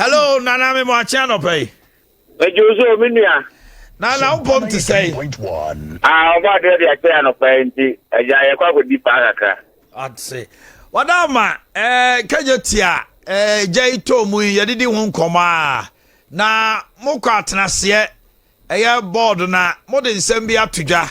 Hello, Nana, me mo akye anɔpa yi. Megye wo so, me nua. Nana, wo pɔm te sɛn? Ah, ɔbɔ adeɛ de akyɛ anɔpa yi nti, agya yɛkɔ akɔdi paa kakra. Ate. Wada ma kɛgye tia gya yi tɔ mu yi yɛdidi ho nkɔmɔ a na mokɔ atenaseɛ ɛyɛ board na mode nsɛm bi ato dwa.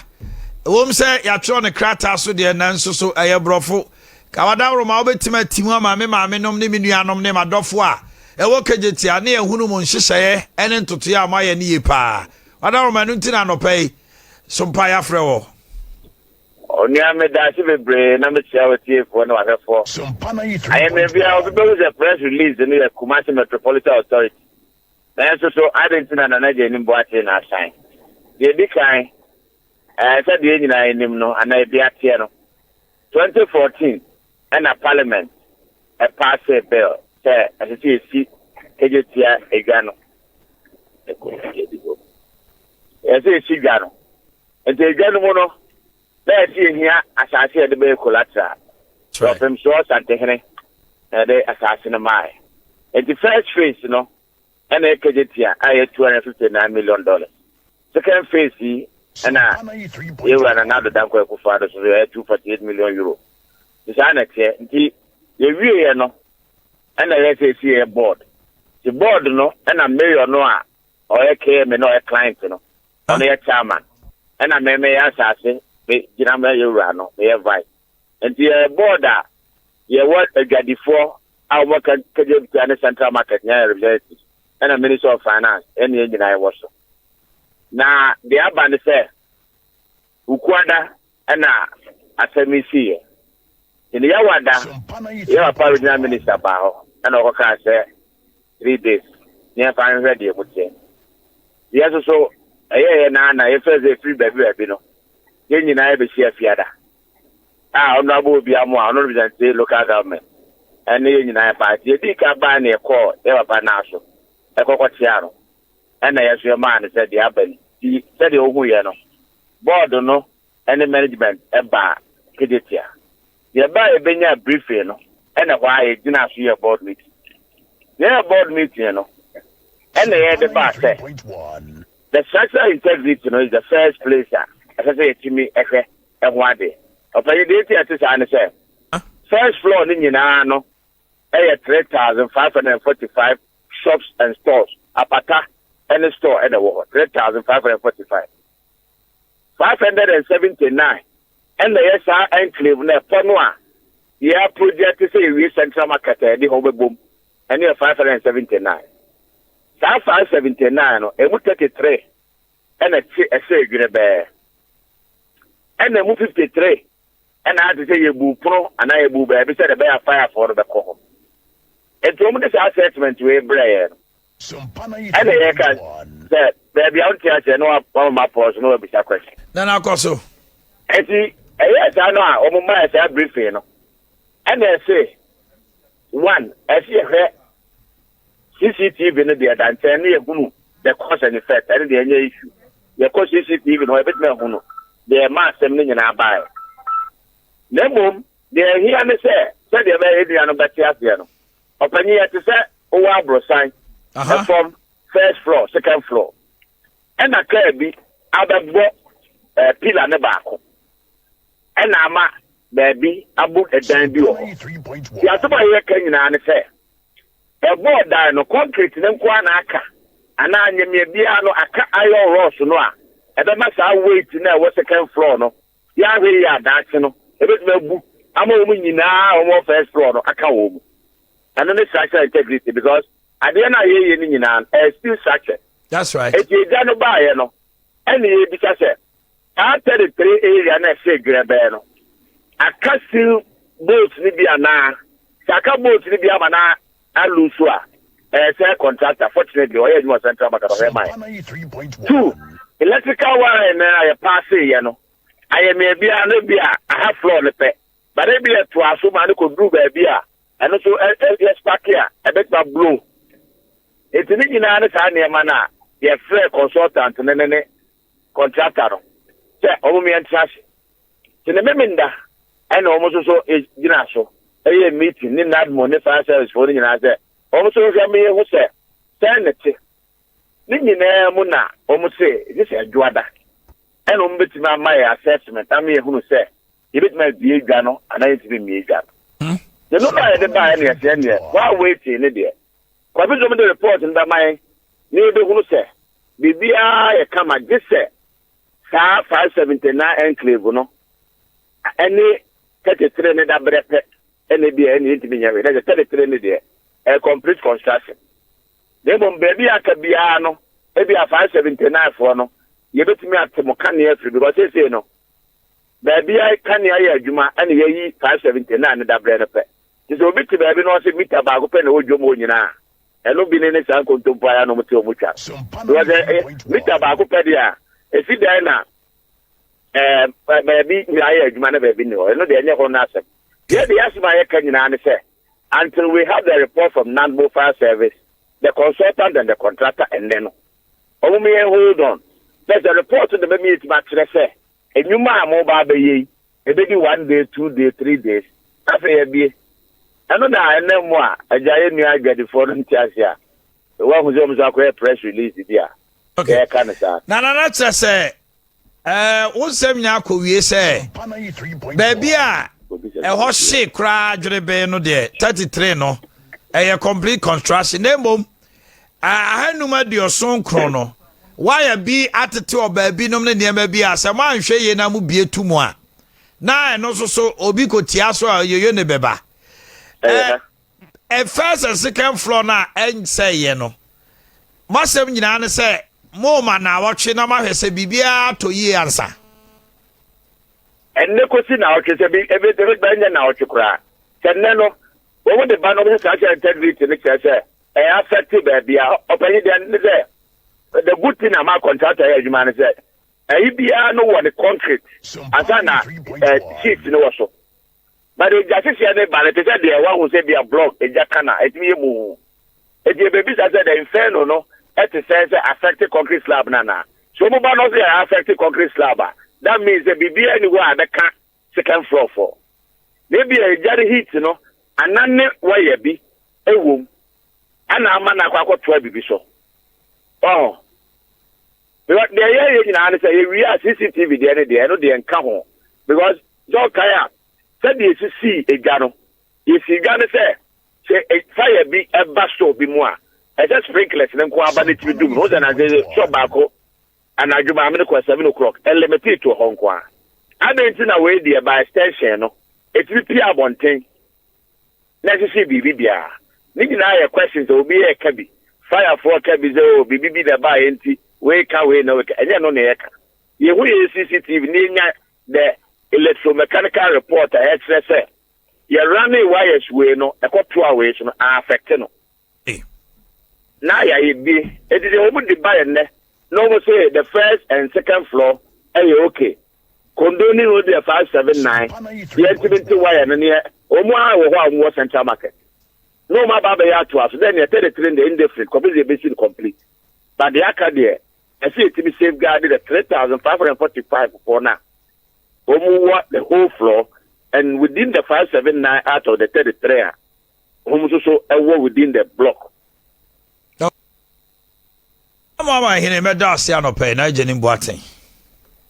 Ɛwom sɛ yɛatwerɛ no krataa so deɛ, nanso so ɛyɛ borɔfo. Ka wadaworo ma wobɛtumi ati mu ama me maame nom ne me nuanom ne m'adɔfo a ɛwɔ kɛgye tia ne ɛhunu mu nhyehyɛeɛ ne ntotoeɛ a moayɛ no yie paa. Wadaworo ma ɛno nti na anɔpa yi so mpa yɛafrɛ wɔ. Onua, meda ase bebree na mekyia wo tiefoɔ ne wahwɛfoɔ. Ayɛmmerɛ biara obi bɛhu sɛ press release no yɛ Kumasi Metropolitan Authority. Nanso so ade nti na Nana Gye Anim Boakye na asan? Deɛ ɛdi kan, sɛdeɛ yɛn nyinaa anim no anaa ebi ateɛ no, 2014 ɛna Parliament ɛpaase bill sɛ ɛsɛ sɛ yɛsi Kejetia edwa no. Ɛsɛ sɛ yɛsi dwa no. Nti edwa no mu no, na yɛsɛ yɛhia asase a yɛde bɛyɛ collateral. Ɔpem so Ɔsantehene na yɛde asase no maaɛ. Nti first phase no ɛna yɛ Kejetia a yɛ $259 million. Second phase yi ɛna yɛwura Nana Addo Dankwa Akufo-Addo so yɛ €248 million. Nti saa na ɛteɛ. Nti yɛwieɛ no ɛna yɛ sɛ esi yɛ board. Nti board no ɛna mayor no a ɔyɛ KMA na ɔyɛ client no, ɔno yɛ chairman. Ɛna me meyɛ asase me gyina ma yɛwura no meyɛ vice. Nti yɛ board a yɛwɔ adwadifoɔ a wɔn ka Kejetia ne Central Market nyɛ representatives, ɛna Minister of Finance ɛne yɛn nyinaa yɛwɔ so. Na deɛ aba ne sɛ Wukuada ɛna asɛm yi siiɛ. Nti Yawada yɛ papa regional minister baa hɔ ɛna ɔkɔkaa sɛ 3 days ne yɛmfa nhwɛ deɛ mu teɛ. Yɛ nso so ɛyɛyɛ naa na yɛfɛ sɛ ɛfiri baabi baabi no, yɛn nyinaa yɛbɛhyia Fiada a ɔno abɔ obi amo a ɔno represent local government ɛne yɛn nyinaa yɛbaa. Nti yɛdii ka baa ne yɛkɔɔ yɛ papa naa so ɛkɔkɔkyea no, ɛna yɛ so yɛmaa no sɛ deɛ aba ni. Nti sɛdeɛ wohu yɛ no, board no ɛne management ɛbaa Kejetia. Yɛbaa yɛbɛnya briefing no, ɛna hɔ a yɛgyina so yɛ board meeting. Yɛyɛ board meeting no ɛna yɛde baa sɛ the structural integrity no is the first place a ɛsɛ sɛ yɛtumi ɛhwɛ ɛho adeɛ. Ɔpanyin, deɛ eti ɛte saa ne sɛ first floor no nyinaa no ɛyɛ 3,545 shops and stores, apata ɛne store ɛna ɛwɔ hɔ 3,545. 579 ɛna ɛyɛ saa enclave no ɛpɔ no a yɛ project sɛ yɛwie Central Market a yɛde hɔ bɛbom, ɛne yɛ 579. Saa 579 no, emu 33 ɛna te ɛsɛ edwere bɛɛ, ɛna emu 53 ɛna ate sɛ yɛbu pono anaa yɛbu baabi sɛ de bɛyɛ firefoɔ no bɛkɔ hɔ. Nti wɔn de saa assessment wei brɛ yɛn no, ɛna yɛka sɛ baabi a wote aseɛ na wamama pɔɔ so na wabisa question. Nana, kɔ so. Nti ɛyɛ saa no a wɔn maa saa briefing no, ɛna ɛsɛ one ɛsɛ yɛhwɛ CCTV no deɛ da nkyɛn ne yɛhunu the cause and effect. Ɛne deɛ ɛnyɛ issue. Yɛkɔ CCTV no hɔ, yɛbɛtumi ahunu deɛ ɛma asɛm no nyinaa baeɛ. Na mmom deɛ ɛhia ne sɛ sɛdeɛ ɛbɛyɛ yɛn nua no bɛte aseɛ no, ɔpanyin, yɛte sɛ wowɔ aborosan ɛfam first floor, second floor, ɛna kaa bi abɛbɔ pillar ne baako ɛna ama baabi abo ɛdan bi wɔ hɔ. Ti asɛm a yɛka nyinaa ne sɛ ɛbɔɔ dan no, concrete ne nko ara na aka anaa nyɛmea biara no aka iron rods no a ɛbɛma saa weight na ɛwɔ second floor no yɛahwɛ yi adaakye no ebɛtumi abu ama wɔn nyinaa a wɔwɔ first floor no aka wɔn mu. Ɛno ne structural integrity, because adeɛ no a yɛyɛ no nyinaa no ɛyɛ steel structure. That's right. Eti egya no baayɛ no, ɛna yɛbisa sɛ saa 33 area na ɛsɛ dwerɛbɛɛ no aka steel bolt no bi anaa sɛ aka bolt no bi ama na alu so a ɛyɛ sɛ contractor, fortunately ɔyɛ adwuma Central Market, ɔhwɛ man. Two, electrical wire no a yɛpaase yɛ no ayɛ mmea biara no bi a aha floor no pɛ, but ebi yɛ toa so ma no kɔduru baabi a ɛno nso yɛ spark a ɛbɛtuma blow. Eti ne nyinaa ne saa nneɛma no a yɛfrɛ consultant ne contractor no sɛ wɔn mmiɛntena ase. Te ne memenda ɛna wɔn nso so gyina so ɛyɛ meeting ne NADMO ne fire service foɔ no nyinaa sɛ wɔn nso hwɛ mmea ho sɛ Sɛn na ɛte? Ne nyinaa mu na wɔn se gye sɛ Adwoada ɛna wɔn bɛtumi ama yɛ assessment ama yɛhunu sɛ yɛbɛtumi abie dwa no anaa yɛntumi mmie dwa no. Ne no a yɛde baeɛ no, yɛsɛ neɛ while waiting ne deɛ Kwabi sɛ wɔde report no bɛma yɛn na yɛbɛhunu sɛ biribiara yɛ kama, gye sɛ saa 579 enclave no ɛne 33 ne dabrɛ pɛ ɛna ebi a ɛne yɛntumi nyɛ hwee, na sɛ 33 ne deɛ ɛyɛ complete construction, na mmom baabi a aka biara no, ebi a 579 foɔ no, yɛbɛtumi ate mo kanea afiri, because seesei no baabi a kanea yɛ adwuma ɛna yɛyi 579 ne dabrɛ no pɛ. Nti sɛ obi te baabi na ɔsɛ mita baako pɛ na ɛwɔ dwom hɔ nyinaa, ɛno bi ne ne saa nkontompo ayɛ nom te ɔmo twa, because mita baako pɛ deɛ a esi dan na baabi nyinaa yɛ adwuma na baabi ni hɔ, ɛno deɛ ɛnyɛ hɔ no asɛm. Yɛ de yɛasɛm a yɛka nyinaa ne sɛ until we have the report from NADMO, fire service, the consultant and the contractor, ɛnnɛ no ɔmo mi yɛn hold on na sɛ report no bɛmi yɛtumi akyerɛ sɛ enwuma a mo ba abɛyɛ yi ebedi one day, 2 day, 3 days, afei yɛbie ɛno. Na ɛnɛ mu a agya yɛ nua adwadifoɔ no nte ase a wahu sɛ ɔmo nso akɔyɛ press release bi a yɛka no saa. Na nana, kyerɛ sɛ wo nsɛm nyinaa akɔwie sɛ baabi a ɛhɔ hye koraa dwerebɛn no deɛ, 33 no ɛyɛ complete construction, na mmom 579 no waya bi atete wɔ baabi nom ne nneɛma bi a sɛ moanhwɛ yie na mobie to mu a, na ɛno nso so obi kɔtia so a yoyo ne bɛba. Ɛyɛ. First and second floor no a ɛnsɛeɛ no, masɛm nyinaa ne sɛ moma naawɔtwe na mahwɛ sɛ biribiara tɔ yie ansa. Ɛnnɛ kɔsi naawɔtwe sɛ bi ebi ebi bɛnyɛ naawɔtwe koraa sɛ nnɛ no wɔn de ba no, wɔn sɛ structure integrity no kyerɛ sɛ ɛyɛ affect baabi a ɔpanyin deɛ ne sɛ the good thing ama contractor yɛ adwuma no sɛ ɛyi biara no wɔ ne concrete ansa na sheet no wɔ so, but egya hyehyɛ ne ba no te sɛ deɛ wahu sɛ bi a block egya kana ɛtumi yɛ mu eti ebebisa sɛ the inferno no ɛte sɛ affect concrete slab na so wɔn ba no sɛ ɛyɛ affect concrete slab a, that means sɛ biribiara ni hɔ a ɛbɛka second floor fɔ na ebi a egya ne heat no anan ne wire bi ɛwɔ mu ɛna ama no akɔ akɔtoa biribi so ɔhɔ, because deɛ yɛyɛ nyinaa ne sɛ yɛwie a CCTV deɛ ne deɛ ɛno deɛ nka ho, because sɛ ɔkae a, sɛdeɛ esisi egya no, yɛsi egya no sɛ fire bi ɛba store bi mu a, ɛsɛ sprinklers ne nko aba ne tiri dum no sɛ na shop baako anadwo maame no kɔ 7 o'clock, ɛlimit to hɔ nko a. Adan nti na wei deɛ by extension no etumi pia abɔnten na ɛsisi biribi biara ne nyinaa yɛ questions a obi yɛ ka bi, firefoɔ ka bi sɛ o biribi bi na ɛbaa yɛ nti wei ka wei na wei ka, ɛnyɛ no na yɛka. Yɛhu yɛ CCTV ne yɛnya the electromechanical report a ɛkyerɛ sɛ yɛ running wires wei no ɛkɔtoa wei so no affect no na yɛayɛ bie. Eti sɛ wɔn de ba yɛ nnɛ na wɔn sɛ the first and second floor ɛyɛ okay, kondoni no deɛ 579 yɛntumi nte wire no neɛ wɔn a wɔ hɔ a wɔn wɔ Central Market na wɔn aba abɛyɛ atoa so dɛ neɛ 33 deɛ indefinite kɔpɛ sɛ yɛbɛsi no complete, but deɛ aka deɛ ɛsɛ yɛtumi safeguard the 3,545 foɔ na wɔn wɔ the whole floor and within the 579 out of the 33 a wɔn nso so ɛwɔ within the block. Ama ahene mɛda ase anɔpɛ na agye ne mboaten.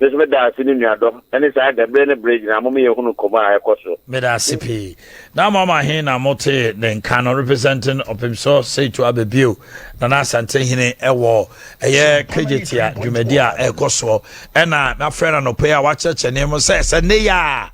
Nso mɛda ase ne nuadɔ ɛne saa dabrɛ ne berɛ gyina mo meyɛ hunu nkɔmmɔ a ɛkɔ so. Meda ase pii na ama ahene na mote ne nka no representing Ɔpemsɔ Seitu Ababio Nana Asantehene ɛwɔ ɛyɛ Kejetia dwumadi a ɛkɔ soɔ, ɛna mafrɛ no anɔpɛ a wakyerɛkyerɛ nneɛma sɛ ne yɛ a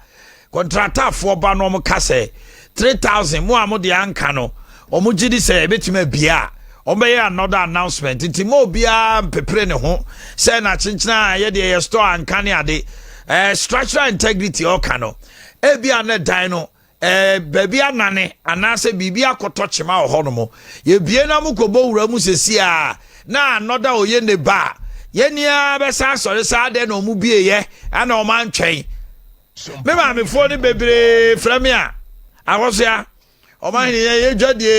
kɔntratafoɔ ba no ɔmo ka sɛ 3000 mo a mo deɛ anka no, ɔmo gye di sɛ ebɛtumi abie a ɔmo bɛyɛ another announcement, nti mo obiara mpepere ne ho sɛ na kyenkyena a yɛdeɛ yɛ store anka ne ade structural integrity ɔka no, ebi a ne dan no baabi anane anaasɛ biribi akɔtɔ kyema wɔ hɔnom, yɛbie na mo kɔbɔ wura mu sesi a na another oyɛ ne ba a yɛnia bɛsa asɔre saa dɛn na ɔmo bie yɛ ɛna ɔmo antwɛn. Me maamefoɔ no bebree frɛ me a akɔsoa ɔmo ahene yɛ yɛdwa die.